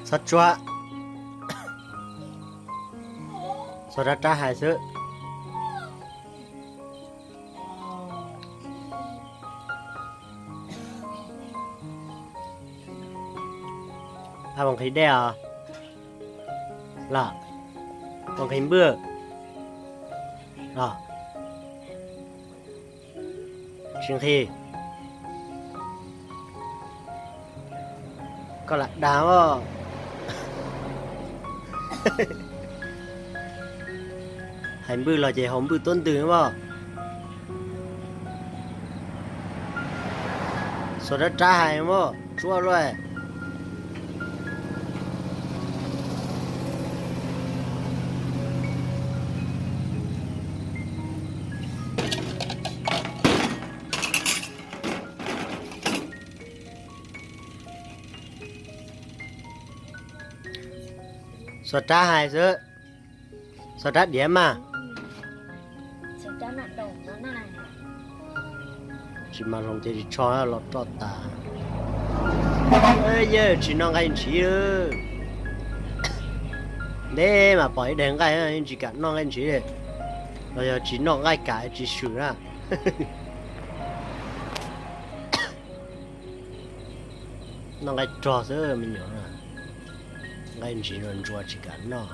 Txhob tsuag, txhob rab rab hais xwb. Ab, puas nqhis dej os? Los, puas nqhis npwj os? Tsis nqhis. Koj lam dag os. Hais npwj los ces haus npwj tuab ntwg os. Xuas rab rab hais os, tsuab luaj. Xuas rab hais xwb. Xuas rab diav mas. Tsis mas hloov ces tsis tsho los roj tas. Yawg tsis noj nqaij ntshiv. Neb mas pom ib daig nqaij tsis kam noj nqaij ntshiv li. Los yog tsis noj nqaij kam tsis swm na. Noj nqaij rog xwb me nyuam. Nqaij ntshiv ntsuas ntsuas tsis kam noj.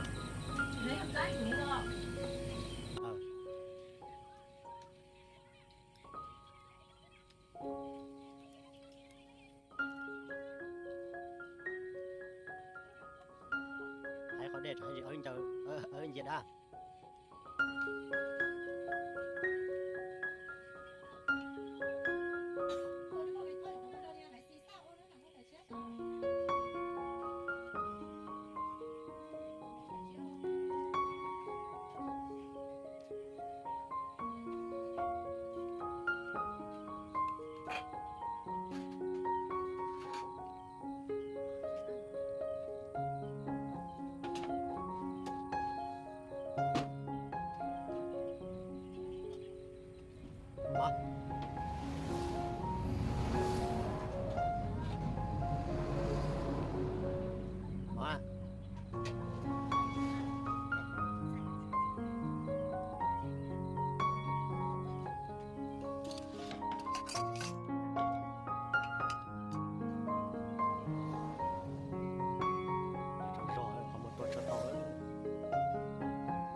Hais qhov dej, ncias dab.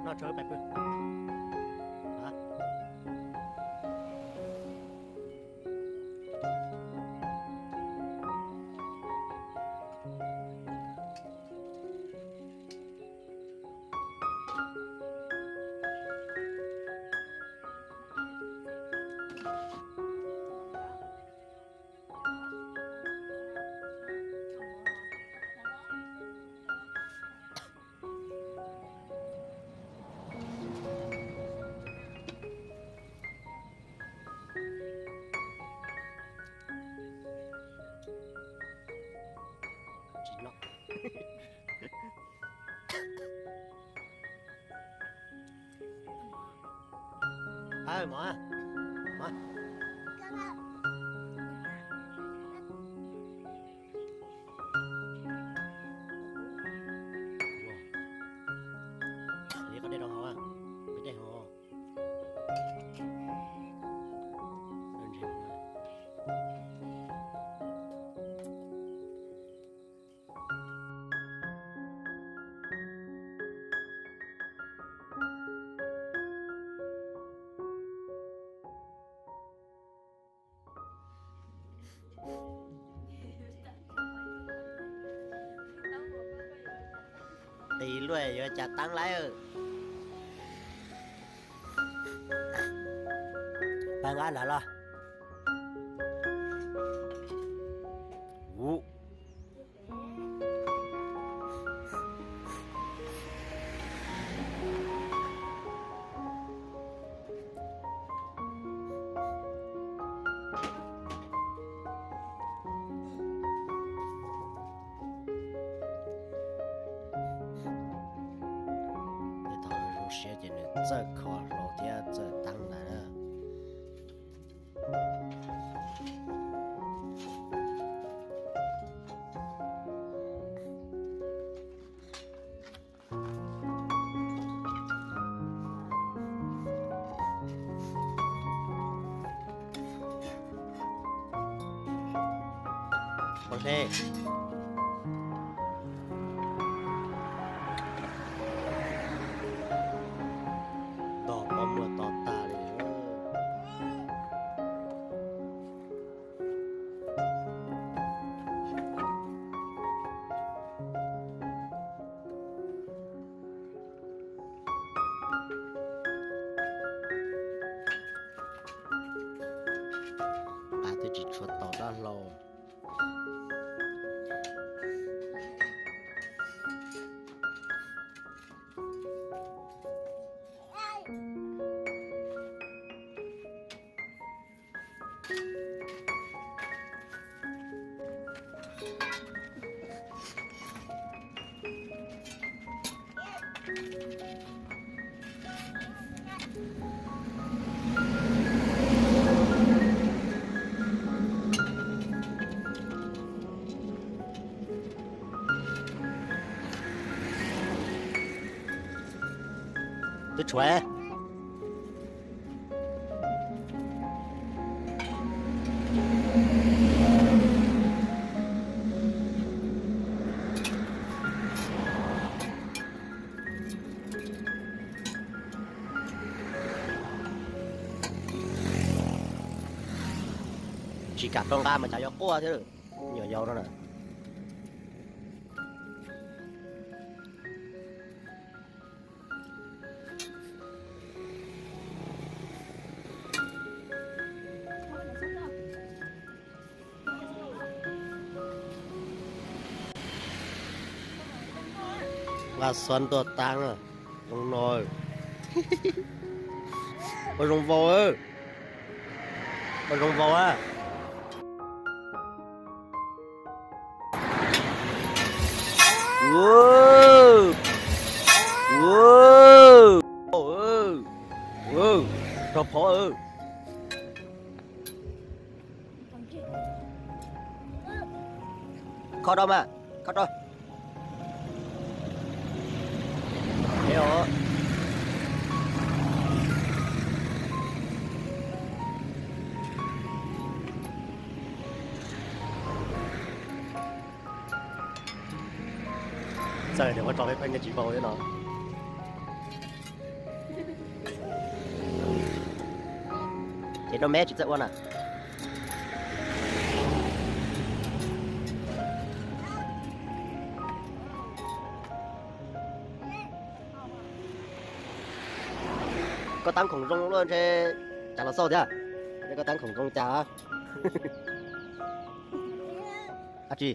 Noj tsawg pais pw. Tsis noj. Mov, mov. Li qhov dej rau hauv, dej hauv. Qis luaj yuav cas taab lawm. Pab nqab lawm los. Tej thaum zoo siab ces nws txawj kho hlau thiab txawj taab ntawd na. Pov hle. Ntog pob muag to tag li. Nqa twb tsis tshua tau dab hlau. Twb tshuav. Tsis kam rau nqa mas cas yuav quaj thiab. Nyuam yaus no na. Nqa xov ntua tag na, zoo no. Ua zoo vau, ua zoo vau a. Rau phov. Kho rau mas, kho rau. Txawm tias ua tso peb pheej nyiaj tsis vau thiab no. Ces rau me tsis txawj ua na. Koj tab khoom zoo luaj ntshe cas los xauj thiab. Koj tab khoom zoo cas? Ab tsi.